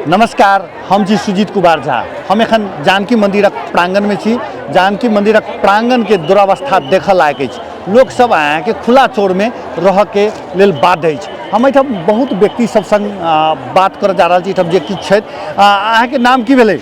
नमस्कार, हम छी सुजीत कुमार झा। हम एखन जानकी मंदिरक प्रांगणमे छी। जानकी मंदिरक प्रांगणके दुरावस्था देखऽ लायक अछि। लोकसब अहाँके खुला चौरमे रहऽके लेल बाध्य अछि। हम एहिठाम बहुत व्यक्ति सब संग बात करऽ जा रहल छी। एहिठाम जे किछु छथि, अहाँके नाम की भेलै?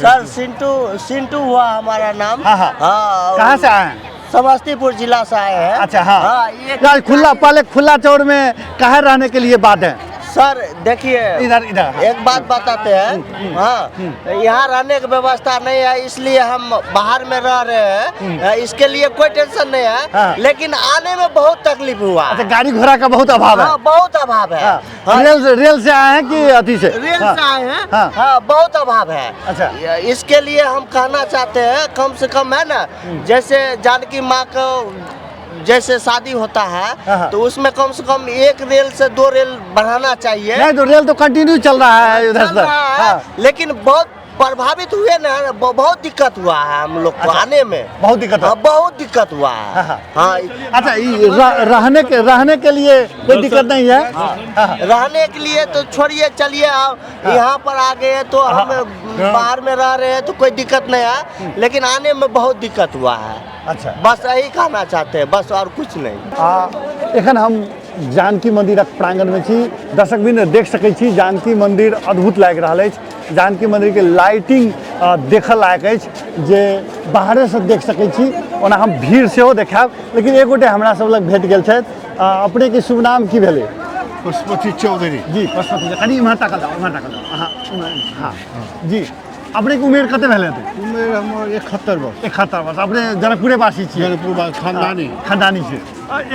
सर सिंटू, सिंटू हुआ हमारा नाम। हाँ, हाँ। हाँ। कहाँ से आए हैं? समस्तीपुर जिला से आए हैं। अच्छा, हाँ। हाँ, ये यार खुला, पहले खुला चौर में काहे रहने के लिए बाध्य है? सर देखिए, इधर इधर एक बात बताते हैं। हाँ, यहाँ रहने की व्यवस्था नहीं है, इसलिए हम बाहर में रह रहे हैं। इसके लिए कोई टेंशन नहीं है। लेकिन आने में बहुत तकलीफ हुआ। अच्छा, गाड़ी घोड़ा का बहुत अभाव है। हाँ, बहुत अभाव है। हाँ। रेल से आए हैं कि अथी से? रेल से आए हैं। हाँ, बहुत अभाव है। इसके लिए हम कहना चाहते हैं, कम से कम है ना, जैसे जानकी माँ को जैसे शादी होता है, तो उसमें कम से कम एक रेल से दो रेल बढ़ाना चाहिए। नहीं तो रेल तो कंटिन्यू चल रहा है उधर चल से। रहा है, लेकिन बहुत प्रभावित हुए ना, बहुत दिक्कत हुआ है हम लोग को आने में। बहुत दिक्कत है। हाँ, बहुत दिक्कत हुआ है। हाँ। हाँ। अच्छा, ये रहने के लिए कोई दिक्कत नहीं है? हाँ। रहने के लिए तो छोड़िए, चलिए आप यहाँ पर आ गए हैं तो हम बाहर में रह रहे हैं तो कोई दिक्कत नहीं है, लेकिन आने में बहुत दिक्कत हुआ है। बस यही कहना चाहते हैं, बस और कुछ नहीं। आ एखन हम जानकी मंदिरक प्रांगणमे छी। दर्शक बिंद देख सकै छी, जानकी मंदिर अद्भुत लागि रहल अछि। जानकी मंदिरके लाइटिंग देखऽ लायक अछि जे बाहरेसँ देख सकै छी। ओना हम भीड़ सेहो देखायब, लेकिन एक गोटे हमरा सब लग भेट गेल छथि। अपनेके शुभ नाम की भेलै? पशुपति चौधरी। जी पशुपति जी, कनि इम्हर ताकल जाउ, इम्हर ताकल जाउ। अहाँ इम्हर, हाँ जी। अपनेके उमेर कते भेलै हेतै? उमेर हमर 71 वर्ष। 71 वर्ष। अपने जनकपुरे वासी छियै? जनकपुर वासी, खानदानी। खानदानी छियै।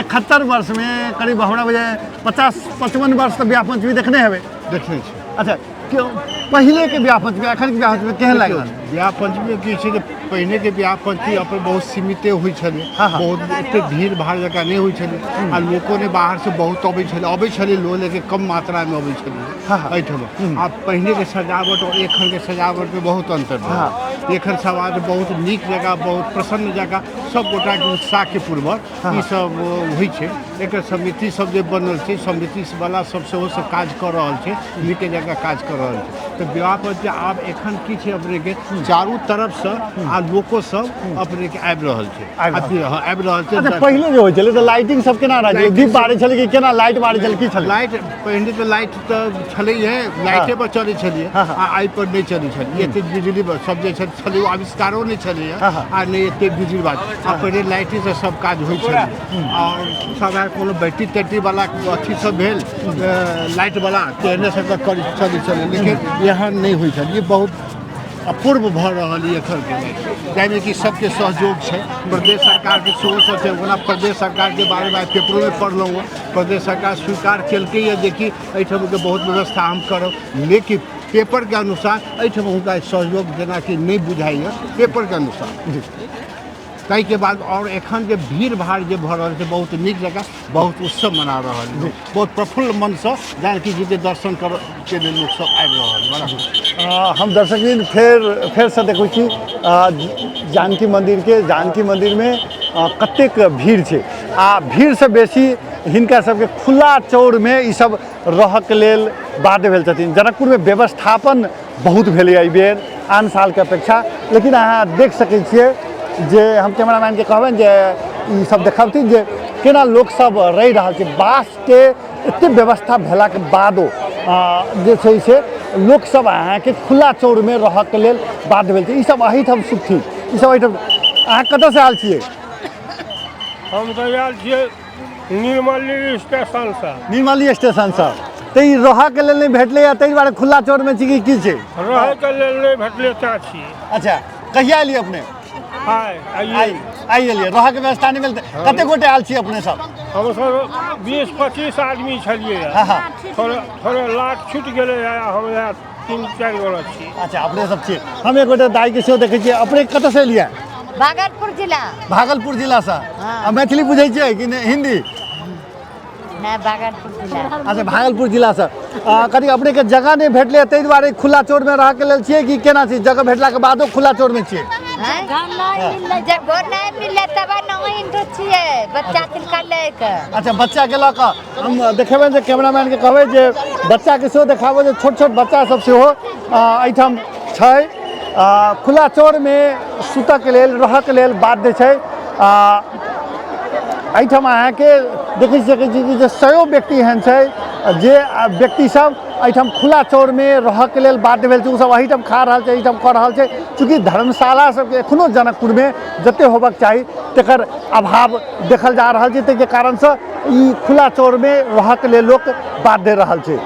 71 वर्षमे करीब हमरा बुझाइए 50-55 वर्ष तऽ विवाह पंचमी देखने हेबै? देखने छी। अच्छा, क्यों पहिलेके विवाह पंचमी एखनके विवाह पंचमी केहन लागि रहल? विवाह पंचमी की छै जे पहिनेके विवाह पंचमी अपन बहुत सीमिते होइ छलै, हाँ, हाँ। बहुत एते भीड़ भाड़ जकाँ नहि होइ छलै आ लोको नहि बाहरसँ बहुत अबै छलै, अबै छलै लोक लेकिन कम मात्रामे अबै छलै हाँ, हाँ। एहिठाम। आ पहिनेके सजावट आओर एखनके सजावटमे बहुत अन्तर भेल। एखन सजावट बहुत नीक जकाँ, बहुत प्रसन्न जकाँ सब गोटाके उत्साहके पूर्वक ई सब होइ छै। एकर समिति सब जे बनल छै, समिति वाला सब सेहो सब काज कऽ रहल छै, नीके जकाँ काज कऽ रहल छै। तऽ विवाह पर जे आब एखन की छै, अपनेके चारू तरफसँ आ लोको सब अपनेके आबि रहल छै। आबि रहल। हँ, आबि रहल छै। अच्छा, पहिले जे होइ छलै तऽ लाइटिंग सब केना रहै छलै? दीप बारै छलै कि केना लाइट बारै छलै, की छलै? लाइट पहिने तऽ लाइट तऽ छलैहे, लाइटे पर चलै छलियै। हाँ। आ एहि पर नहि चलै छलियै। एते बिजली सब जे छलै ओ आविष्कारो नहि छलैए हाँ। आ नहि एते बिजली बात। आ पहिले लाइटेसँ सब काज होइ छलै आओर सब आर कोनो बैटरी तैटरी वाला अथी सब भेल लाइट वाला तेहने सबके करै चलै छलै, लेकिन एहन नहि होइ छल। ई बहुत अपूर्व भऽ रहल यऽ एखनके लाइट, जाहिमे कि सबके सहयोग छै, प्रदेश सरकारके सेहो सब छै। ओना प्रदेश सरकारके बारेमे आइ पेपरोमे पढ़लहुँ हँ, प्रदेश सरकार स्वीकार केलकैए जे कि एहिठामके बहुत व्यवस्था हम करब, लेकिन पेपरके अनुसार एहिठाम हुनका सहयोग जेनाकि नहि बुझाइए पेपरके अनुसार। ताहिके बाद आओर एखन जे भीड़ भाड़ जे भऽ रहल छै बहुत नीक जकाँ, बहुत उत्सव मना रहल छै, बहुत प्रफुल्ल मनसँ जानकी जीके दर्शन करऽके लेल लोकसब आबि रहल बड़ा। हम दर्शकवृंद फेरसँ देखै छी जानकी मन्दिरके। जानकी मन्दिरमे कतेक भीड़ छै आ भीड़सँ बेसी हिनका सबके खुला चौरमे ई सब रहऽके लेल बाध्य भेल छथिन। जनकपुरमे व्यवस्थापन बहुत भेलै एहिबेर आन सालके अपेक्षा, लेकिन अहाँ देख सकै छियै जे हम कैमरामैनके कहबनि जे ई सब देखबथिन जे केना लोकसब रहि रहल छै। बाँसके एते व्यवस्था भेलाके बादो जे छै से लोकसब अहाँके खुला चौरमे रहऽके लेल बाध्य भेल छै। ई सब एहिठाम सुतथिन, ई सब एहिठाम। अहाँ कतऽसँ आयल छियै? हम तऽ आयल छियै निर्मली स्टेशनसँ। निर्मली स्टेशनसँ। तऽ ई रहऽके लेल नहि भेटलैए ताहि दुआरे खुला चौरमे छी कि की छै? रहैके लेल नहि भेटलै तैँ छी। अच्छा, कहिया एलियै अपने? आइ आइ आइ एलियै। रहऽके व्यवस्था नहि मिलतै। कते गोटे आयल छी अपने सब? हमसब 20-25 आदमी छलियै। हाँ। थोड़े थोड़े लाट छुटि गेलै, हम इएह 3-4 गोटे छी। अच्छा, अपने सब छियै। हम एक गोटे दाइके सेहो देखै छियै। अपने कतऽसँ एलियै? भागलपुर जिला। भागलपुर जिलासँ। हाँ। आ मैथिली बुझै छियै कि नहि हिंदी? नहि, भागलपुर जिला। अच्छा, भागलपुर जिलासँ। कनि अपनेके जगह नहि भेटलै ताहि दुआरे खुला चौरमे रहऽके लेल छियै कि केना छी? जगह भेटलाके बादो खुला चौरमे छियै? हाँ। जब घर नहीं मिले तब नहीं छियै बच्चा तिनका लैके। अच्छा, बच्चाके लऽ कऽ हम देखेबै जे कैमरामैनके कहबै जे बच्चाके सेहो देखाबो जे छोट छोट बच्चा सब सेहो एहिठाम छै। खुला चौरमे सुतऽके लेल रहऽके लेल बाध्य छै। एहिठाम अहाँके देखि सकै छी कि जे सयो व्यक्ति एहन छै जे व्यक्ति सब एहिठाम खुला चौरमे रहऽके लेल बाध्य भेल छै। ओसब एहिठाम खा रहल छै, एहिठाम कऽ रहल छै। चूँकि धर्मशाला सबके एखनो जनकपुरमे जते होबक चाही तकर अभाव देखल जा रहल छै, ताहिके कारणसँ ई खुला चौरमे रहऽके लेल लोक बाध्य रहल छै।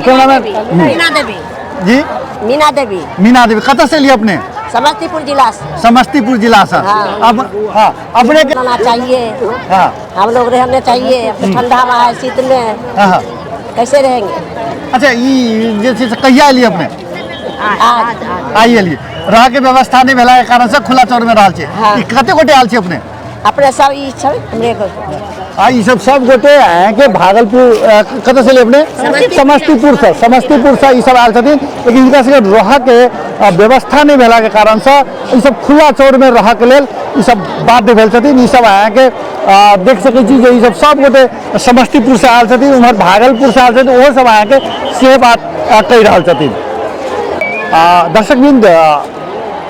कैमरामैन मीना देवी जी, मीना देवी। मीना देवी कतऽ से एलियै अपने? समस्तीपुर जिला से। समस्तीपुर जिला से। हाँ। अब हाँ अपने के रहना चाहिए। हाँ, हम लोग रहने चाहिए, अब तो ठंडा में है, शीत में हाँ हाँ कैसे रहेंगे? अच्छा, ई जे छै से कहिया एलियै अपने? आज। आइ एलियै। रहके व्यवस्था नहि भेला के कारण से खुला चौर में रहल छै। हाँ। ई कते गोटे आयल छै अपने? अपने सब ई छै हमरे को। आ ई सब सब गोटे अहाँके भागलपुर कतऽ से एलियै अपने? समस्तीपुर से। समस्तीपुर से ई सब आयल छथिन, लेकिन हिनका सबके रहके व्यवस्था नहि भेला के कारण से ई सब खुला चौर में रहके लेल ई सब बाध्य भेल छथिन। ई सब अहाँके देख सकै छी जे ई सब सब गोटे समस्तीपुर से आयल छथिन, उम्हर भागलपुर से आयल छथिन, ओहो सब अहाँके से बात कहि रहल छथिन। दर्शकवृंद,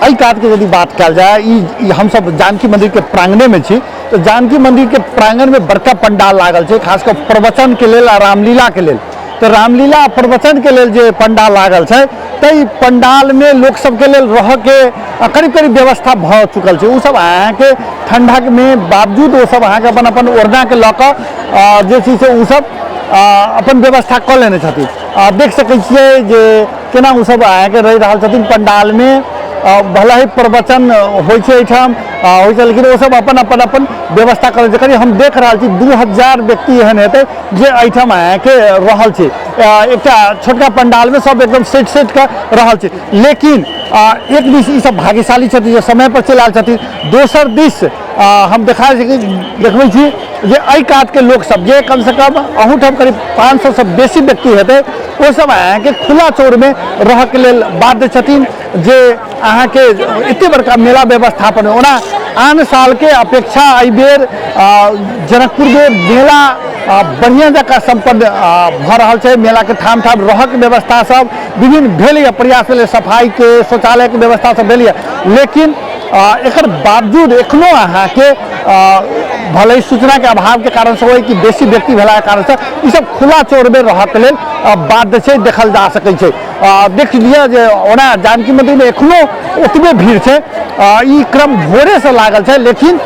एहि कातके यदि बात कयल जाय, ई हमसब जानकी मंदिर के प्रांगणेमे छी, तऽ जानकी मंदिर के प्रांगणमे बड़का पंडाल लागल छै, खास कऽ प्रवचन के लेल आ रामलीला के लेल। तऽ रामलीला आ प्रवचन के लेल जे पंडाल लागल छै, ताहि पंडालमे लोक सबके लेल रहऽके करीब करीब व्यवस्था भऽ चुकल छै। ओसब अहाँके ठंडामे बावजूद ओसब अहाँके अपन अपन ओढ़नाके लऽ कऽ जे छै से ओसब अपन व्यवस्था कऽ लेने छथिन। देख सकै छियै जे केना ओसब अहाँके रहि रहल छथिन पंडालमे। भले ही प्रवचन होइ छै एहिठाम होइ छै, लेकिन ओसब अपन अपन अपन व्यवस्था करै छै। करीब हम देख रहल छी 2000 व्यक्ति एहन हेतै जे एहिठाम अहाँके रहल छै। एकटा छोटका पंडालमे सब एकदम सटि सटि कऽ रहल छै। लेकिन एक दिस ई सब भाग्यशाली छथिन जे समय पर चलि आयल छथिन, दोसर दिस हम देखबै छी जे एहि कातके लोकसब जे कमसँ कम अहूठाम करीब 500 से बेसी व्यक्ति हेतै, ओसब अहाँके खुला चौरमे रहऽके लेल बाध्य छथिन। जे अहाँके एते बड़का मेला व्यवस्थापन, ओना आन सालके अपेक्षा एहि बेर जनकपुरमे मेला बढ़िआँ जकाँ सम्पन्न भऽ रहल छै। मेलाके ठाम ठाम रहऽके व्यवस्था सब विभिन्न भेल यऽ, प्रयास भेलै, सफाइके शौचालयके व्यवस्था सब भेल यऽ, लेकिन एकर बावजूद एखनो अहाँके भले ही सूचनाके अभावके कारणसँ होइ कि बेसी व्यक्ति भेलाके कारणसँ ई सब खुला चौरमे रहऽके लेल बाध्य छै, देखल जा सकै छै। देख लिअ जे ओना जानकी मंदिरमे एखनो ओतबे भीड़ छै। ई क्रम भोरेसँ लागल छै, लेकिन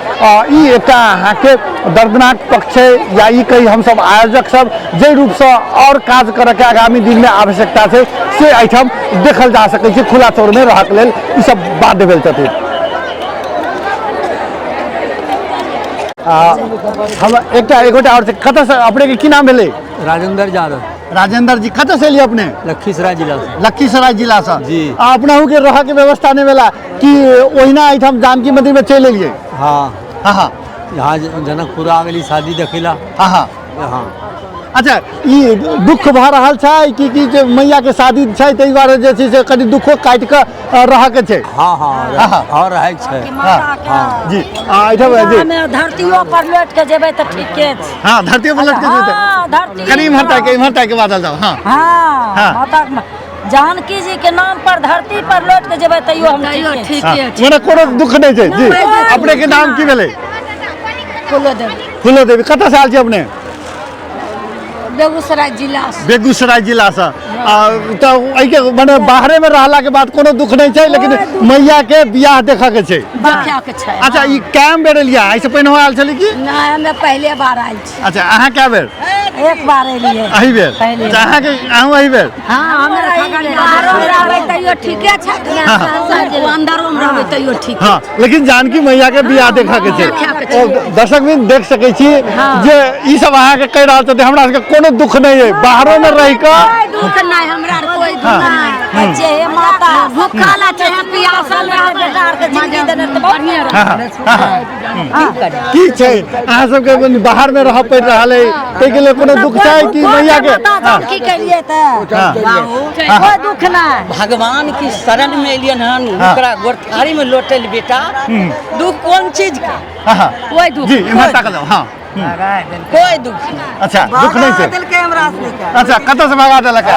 ई एकटा अहाँके दर्दनाक पक्ष छै, या ई कही हमसब आयोजक सब जाहि रूपसँ आओर काज करऽके आगामी दिनमे आवश्यकता छै से एहिठाम देखल जा सकै छै। खुला चौरमे रहऽके लेल ई सब बाध्य भेल छथिन। हम एकटा एगोटा आओर छै। कतऽसँ अपनेके की नाम भेलै? राजेंद्र यादव। राजेंद्र जी कतऽ से एलियै अपने? लखीसराय जिला से। लखीसराय जिला से जी। अपनहु के रहऽ के व्यवस्था नहीं भेला कि ओहिना एहिठाम जानकी मंदिर में चलि एलियै? हाँ। हाँ हाँ। यहाँ जनकपुर आ गेली शादी देखेला। हाँ हाँ। हाँ। अच्छा, ई दुख भऽ रहल छै कि कि जे मैया के शादी छै ताहि दुआरे जे छै से कनि दुखो काटि कऽ रहऽ के छै? हाँ हाँ, हाँ। हाँ, रहै के छै। हाँ। हाँ। जी। एहिठाम जी। धरतियो पर लौट के जेबै तऽ ठीके छै। हाँ, धरतियो पर लौट के जेबै। हाँ, धरती कनि इम्हर ताकि, इम्हर ताकि बाजल जाउ। हाँ। हाँ, हाँ। माता जानकी जी के नाम पर धरती पर लौट के जेबै तैयो हम ठीके हाँ, मने कोनो दुख नहि छै। जी, अपने के नाम की भेलै? फूलो देवी। फूलो देवी। कतऽ से आयल छी अपने? बेगूसराय जिला से। बेगूसराय जिला से। तऽ एहिके मने बाहरे में रहला के बाद कोनो दुख नहीं छै, लेकिन मैया के बियाह देखऽ के छै। देखऽ के छै। अच्छा, ई कए बेर एलियै? एहिसँ पहिने आयल छली कि? नहि, हमे पहिले बार आयल छी। अच्छा, अहाँ कए बेर? एक बार एलियै। एहि बेर? पहिले। अच्छा, अहाँके अहूँ एहि बेर? हाँ, हमे बाहरो में रहबै तैयो ठीके छै, अंदरो में रहबै तैयो ठीक। हाँ, लेकिन जानकी मैया के बियाह देखऽ के छै। दर्शक भी देख सकै छी जे ई सब अहाँके कहि रहल छथिन हमरा सबके कोनो दुख नहि अइ, बाहरो में रहि कऽ दुख नहि, हमरा कोई कोई दुख नहीं। हे माता भूखल चाहे पियासल रह बेटा आर के जिंदगी देने तऽ बढ़िया रह। की छै अहाँ सबके बाहर में रह पड़ि रहल है, ताहिके लेल कोनो दुख छै कि मैया के? की करिए तऽ कोई दुख नहीं। भगवान की शरण में एलियन हन, ओकरा गोरथारी में लोटल बेटा, दुख कोन चीज का? कोई दुख जी इम्हर ताकल जाउ। हाँ कोई दुख नहीं। अच्छा दुख नहीं छै। अच्छा कतऽ से भगा देलक?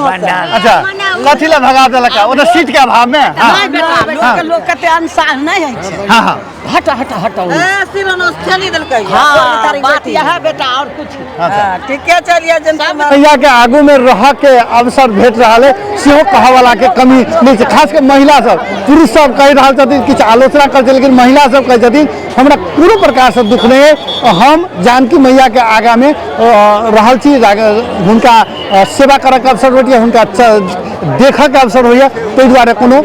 अच्छा कथी ला भगा देलक? ओतऽ सीट के अभाव में। नहीं बेटा, लोग लोग कते अनसाह नहीं है छै। हाँ हाँ हट हट हट हाँ बात यह बेटा और कुछ। ठीके चलिए जनता मैया के आगू में रह के अवसर भेट रहा है सेहो कहऽ वाला के कमी नहीं छै। खास कर महिला सब, पुरुष सब कहि रहल छथिन किछु आलोचना करै छै, लेकिन महिला सब कहै छथिन हमरा कोनो प्रकार से दुख नहीं है, हम जानकी मैया के आगा में रहल छी, हुनका सेवा करऽ के अवसर भेटैए, हुनका देखऽ के अवसर होइए, ताहि दुआरे कोनो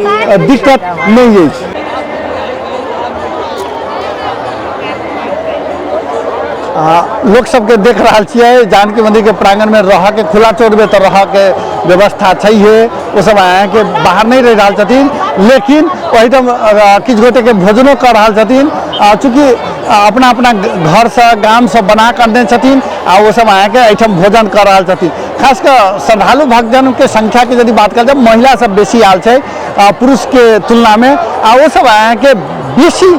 दिक्कत नहीं अछि। लोक सबके देख रहल छियै जानकी मंदिर के प्रांगण में रह के खुला चौर में तऽ रह के व्यवस्था छैहे, ओ सब अहाँके बाहर नहीं रहि रहल छथिन, लेकिन ओहिठाम किछु गोटे के भोजनो कऽ रहल छथिन। चूँकि अपना अपना घर से गाम से बना कर देने छथिन आ ओ सब अहाँके एहिठाम भोजन कऽ रहल छथिन। खास कऽ श्रद्धालु भक्तजन के संख्या के यदि बात कयल जाय, महिला सब बेसी आयल छै पुरुष के तुलना में, आ ओ सब अहाँके बेसी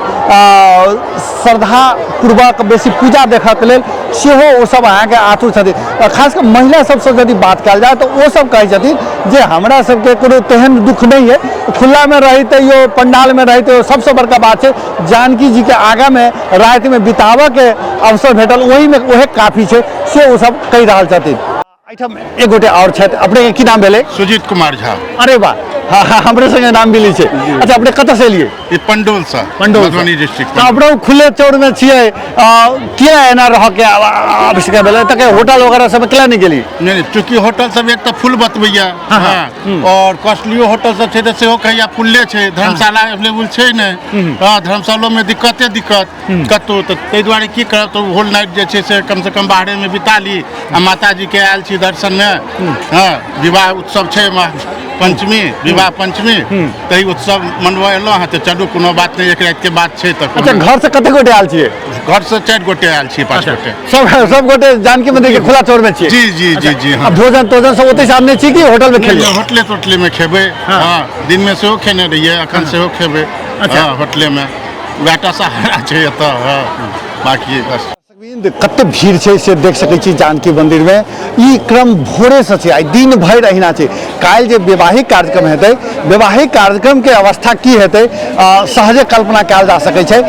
श्रद्धा पूर्वक बेसी पूजा देखऽके लेल सेहो ओ सब अहाँके आतुर छथिन। खास कऽ महिला सबसँ यदि बात कयल जाय तऽ ओ सब कहै छथिन जे हमरा सबके कोनो तेहन दुख नहि है, खुलामे रही तैयो पंडालमे रही तैयो सबसँ बड़का बात छै जानकी जी के आगामे रातिमे बिताबऽके अवसर भेटल, ओहिमे ओहे काफी छै, से ओ सब कहि रहल छथिन। एहिठाम एक गोटे आओर छथि, अपने की नाम भेलै? सुजीत कुमार झा। अरे वाह, हाँ हाँ हमरे संगे नाम मिली छै। अच्छा अपने कतऽ से एलियै? ई पंडौल से, पंडौल मधुबनी डिस्ट्रिक्ट। तऽ अपनो खुले चौर में छियै, किया एना रह के आवश्यकता भेलै? तऽ होटल वगैरह सब किया नहीं गेली? नहीं, चूँकि होटल सब एक तऽ फुल बतबैया, हाँ, और कॉस्टलियो होटल सब छै तऽ सेहो कहैया फुल्ले छै, धर्मशाला अवेलेबल छै नहि, हाँ धर्मशालो में दिक्कते दिक्कत कतौ, तऽ ताहि दुआरे की करब, तऽ होल नाइट जे छै से कम से कम बाहरे में बिता ली आ माता जी के आयल छी दर्शन में। हाँ विवाह उत्सव छै पंचमी, विवाह पंचमी, तही उत्सव मनबऽ एलहुँ हँ, तऽ चलू कोनो बात नहि, एक राति के बात छै। तऽ अच्छा घर से कते गोटे आयल छियै? घर से 4 गोटे आयल छियै, 5 गोटे। सब गोटे जानकी मंदिर के खुला चौर में छियै? जी जी जी जी। हाँ भोजन तोजन सब ओतै से आनने छी कि होटल में खेलियै? होटले तोटले में खेबै, हाँ दिन में सेहो खेने रहियै, अखन सेहो खेबै। अच्छा होटले में वएहटा सहारा छै एतऽ, हाँ बाकी बस। कते भीड़ छै से देख सकै छी जानकी मंदिर में। ई क्रम भोरे से छै, आइ दिन भरि अहिना छै। काल्हि जे वैवाहिक कार्यक्रम हेतै, वैवाहिक कार्यक्रम के अवस्था की हेतै सहजे कल्पना कयल जा सकै छै।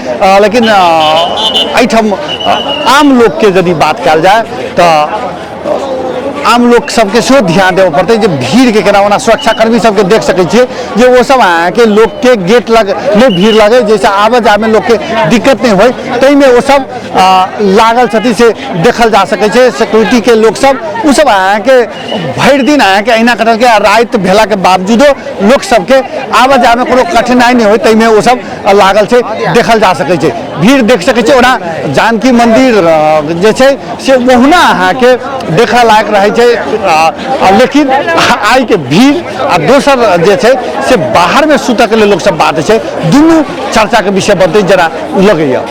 लेकिन एहिठाम आम लोकके यदि बात कयल जाय तऽ आम लोक सबके सेहो ध्यान देबऽ पड़तै जे भीड़के केना, ओना सुरक्षाकर्मी सबके देख सकै छियै जे ओ सब अहाँके लोकके गेट लग नहि भीड़ लगै, जाहिसँ आबऽ जायमे लोकके दिक्कत नहि होइ, ताहिमे ओ सब लागल छथिन से देखल जा सकै छै। सिक्योरिटीके लोक सब ओ सब अहाँके भरि दिन अहाँके अहिना कटलकै आ राति भेलाके बावजूदो लोक सबके आबऽ जायमे कोनो कठिनाइ नहि होइ, ताहिमे ओ सब लागल छै, देखल जा सकै छै। भीड़ देख सकै छै। ओना जानकी मंदिर जे छै से ओहुना अहाँके देखऽ लायक रहै छै, लेकिन आइके भीड़ आ दोसर जे छै से बाहरमे सुतऽके लेल लोक सब बात छै, दुनू चर्चाके विषय बनतै जेना लगैया।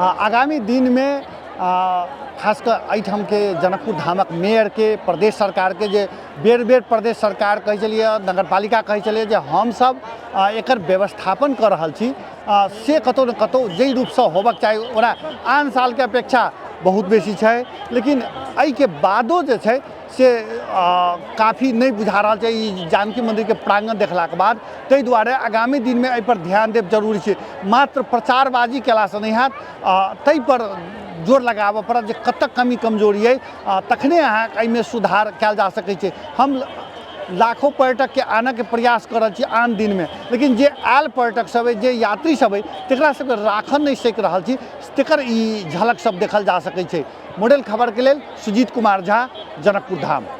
आगामी दिनमे खास कऽ एहिठामके जनकपुर धामक मेयरके, प्रदेश सरकारके, जे बेर बेर प्रदेश सरकार कहै छलियै, नगरपालिका कहै छलियै जे हमसब एकर व्यवस्थापन कऽ रहल छी, से कतहु ने कतहु जाहि रूपसँ होबक चाही ओना आन सालके अपेक्षा बहुत बेसी छै, लेकिन एहिके बादो जे छै से काफी नहि बुझा रहल छै ई जानकी मन्दिरके प्राङ्गण देखलाके बाद। ताहि दुआरे आगामी दिनमे एहिपर ध्यान देब जरूरी छै। मात्र प्रचारबाजी कयलासँ नहि हैत, ताहिपर जोर लगाबऽ पड़त जे कतऽ कमी कमजोरी अइ, तखने अहाँ एहिमे सुधार कयल जा सकै छै। हम लाखों पर्यटकके आनऽके प्रयास कऽ रहल छी आन दिनमे, लेकिन जे आयल पर्यटक सब अइ, जे यात्री सब अइ, तकरा सबके राखऽ नहि सकि रहल छी, तकर ई झलक सब देखल जा सकै छै। मॉडल खबरके लेल सुजीत कुमार झा, जनकपुर धाम।